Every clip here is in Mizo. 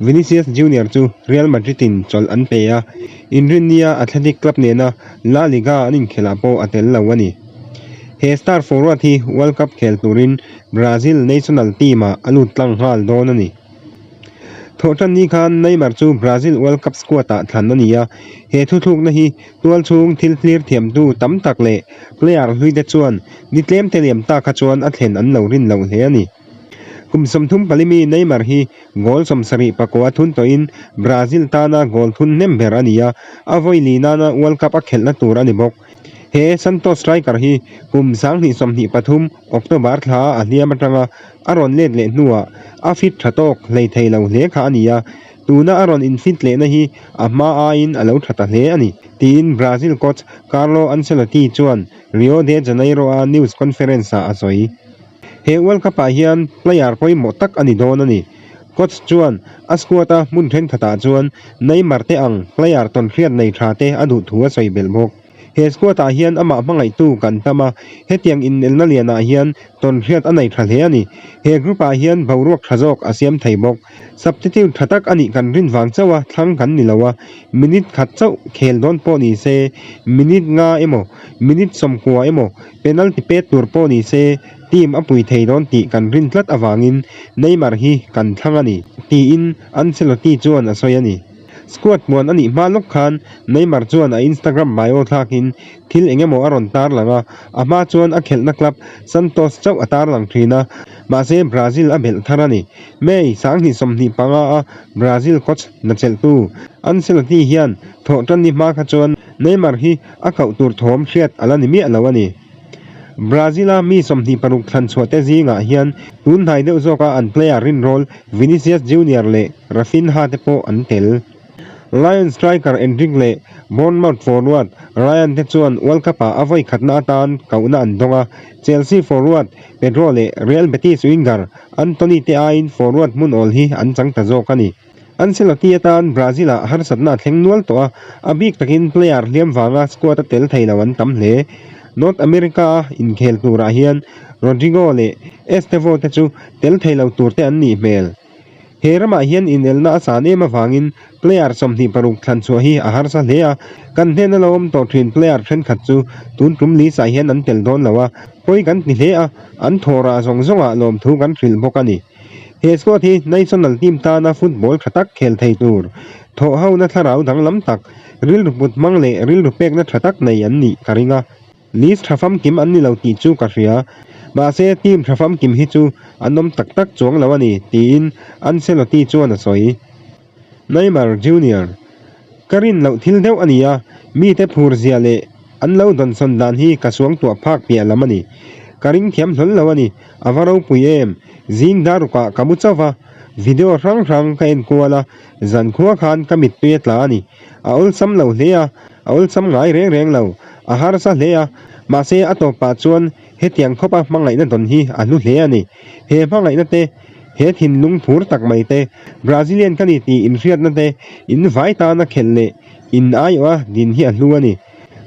Vinicius Junior chu Real Madrid-in chawlh an pe a, Inrinnia Athletic Club nena La Liga an inkhelh ah pawh a tel lo a ni. He star forward hi World Cup khel turin Brazil national team-ah a lut tlang nghal dawn a ni. Thawhtanni khan Neymar chu Brazil World Cup squad-ah thlan a ni a, he thuthlukna hi tualchhung thil thlir thiamtu tam tak leh player hluite chuan ni tlemte liam ta kha chuan a thlen an lo rin loh hle a ni. Kum 34 mi Neymar hi goal 74 a thun tawhin Brazil tana goal thun hnem ber a ni a, a vawi li nana World Cup a khelhna tur a ni bawk. He Santos striker hi kum 2023 October thla a hliam atanga a rawn let leh hnuah a fit tha tawk hlei thei lo hle kha a ni a, tuna a rawn infit lehna hi a hma aiin a lo tha ta hle a ni, tiin Brazil coach Carlo Ancelotti chuan Rio de Janeiro-a news conference-ah a sawi. He World Cup-ah hian player pawimawh tak a ni dawn a ni. Coach chuan a squad-a hmun thenkhatah chuan Neymar te ang player tawnhriat nei tha te a duh thu a sawi belh bawk. He squad-ah hian amah hmangaihtu kan tam a, hetiang inelna lianah hian tawnhriat a nei tha hle a ni. He group-ah hian boruak tha zawk a siam thei bawk. Substitute tha tak a nih kan rin vang chauh a thlang kan ni lo a, minute khat chauh khel dawn pawh ni se, minute nga emaw, minute 90 emaw penalty pet tur pawh ni se team a pui thei dawn tih kan rin tlat avangin Neymar hi kan thlang a ni, tiin Ancelotti chuan a sawi a ni. Squad hmuan a nih hma lawk khan Neymar chuan a Instagram bio thlakin thil eng emaw a rawn tarlang a, a hma chuan a khelhna club Santos chauh a tarlang thin a, mahse Brazil a belh thar a ni. May 2025 a Brazil coach hna chelhtu Ancelotti hian thawhtanni hma kha chuan Neymar hi a koh tur thawm hriat a la ni miah lo a ni. Brazil-a mi 26 thlan chhuah te zingah hian tun hnai deuh zawka an player rinrawl Vinicius Junior leh Raphinha te pawh an tel. Lyon striker Endrick leh Bournemouth forward Ryan te chuan World Cup-ah a vawi khatna atan kohna an dawng a, Chelsea forward Pedro leh Real Betis winger Antony te aiin forward hmun awl hi an chang ta zawk a ni. Ancelotti atan Brazil-ah harsatna a thleng nual tawh a, a bik takin player hliam vanga squad a tel thei lo an tam hle. North America-a inkhel turah hian Rodrygo leh Estevao te chu tel thei lo tur te an nih hmel. He ramah hian inelna a san em avangin player 26 thlan chhuah hi a harsa hle a, kan hnena lo awm tawh thin player thenkhat chu tun tum list-ah hian an tel dawn lo a, pawi kan ti hle a, an thawhrah zawng zawngah lawmthu kan hrilh bawk a ni. He squad hi national team tana football tha tak khel thei tur, thawhhona thlarau danglam tak, rilru put hmang leh rilru pekna tha tak nei an nih ka ring a. List tha famkim an ni lo tih chu ka hria. Mahse team tha famkim hi chu an awm tak tak chuang lo a ni, tiin Ancelotti chuan a sawi. Neymar Junior, Ka rin loh thil deuh a ni a, mite phur zia leh an lo dawnsawn dan hi ka suangtuah phak piah lam a ni. Ka ring thiam hlawl lo a ni, a va ropui em? Zing darukah ka mu chauh va, video hrang hrang ka en kual a, zankhua khan ka mittui a tla a ni. A awlsam lo hle a, a awlsam ngai reng reng lo, a harsa hle a, mahse a tawpah chuan Hetiang khawpa hmangaihna dawn hi a hlu hle a ni. He hmangaihna te, he thinlung phur tak mai te, Brazilian ka ni tih inhriatna te, in vai tana khelh leh in aiawha din hi a hlu a ni.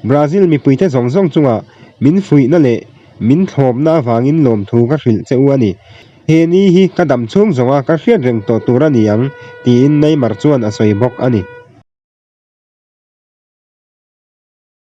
Brazil mipuite zawng zawng chungah min fuihna leh min thlawpna avangin lawmthu ka hrilh che u a ni. He ni hi ka dam chhung zawnga ka hriat reng tawh tur a ni ang, tiin Neymar chuan a sawi bawk a ni.